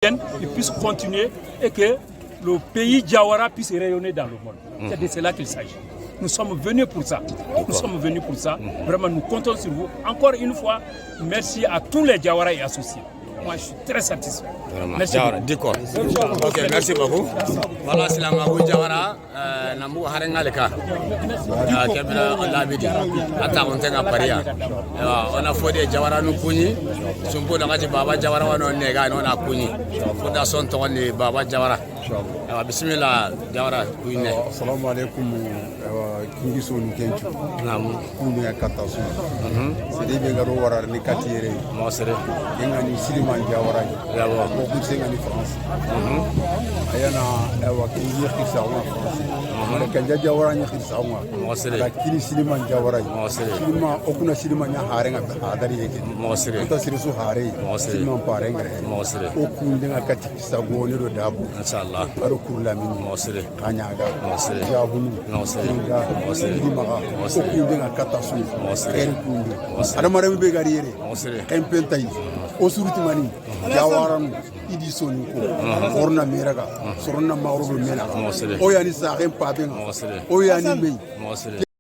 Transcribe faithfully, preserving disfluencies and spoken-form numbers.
Ils puissent continuer et que le pays Diawara puisse rayonner dans le monde. C'est de cela qu'il s'agit. Nous sommes venus pour ça. Nous sommes venus pour ça. Vraiment, nous comptons sur vous. Encore une fois, merci à tous les Diawara et associés. Moi, je suis très satisfait. Vraiment. Merci Diawara, beaucoup. D'accord. Ok, merci beaucoup. Voilà, c'est la Mabou Diawara. Eh, na mugu harenŋa le ka. Eh, kebira labidi. Ata on tenga paria. Eh, o na fo de Jawara nu kuɲi. Sumpu na kati Baba Jawara wa no nega no na kuɲi. Fo da son to ni Baba Jawara. Eh, bismillah Jawara kuɲi. Eh, assalamu alaikum. Eh, kingi so ni kencu. Naam. Kundu ya kata su. Mhm. Sidi be garo warar ni katire. Mo sere. Inga ni Siliman Jawara. Yawa. Ko ku senga ni France. Mhm. Ayana, ewa, ki yexi sa wa France. Mhm. Mara kanja Jawara ni xisa wa. Mo sere. Ka kini Siliman Jawara. Mo sere. Silima, o kuna Silima ɲa hare nga hadari yeke. Mo sere. Kuta siri su hare. Mo sere. Silima pare ngare. Mo sere. O kunde nga kati sa gone do dabu. Inshallah. Aro kurla min. Mo sere. Kanyaga. Mo sere. Jabunu. Mo sere. Kinga. Mo sere. Silima ga. Mo sere. O kunde nga kata su. Mo sere. Eri kundu. Mo sere. Adamare be gari yere. Mo sere. Kempen tay. O suruti mani. Jawaranu, idi Soninko, orna meraga, soronna magro do menaga. Mo sere. O yani saxen pabenga. Mo sere. O yani mei. Mo sere.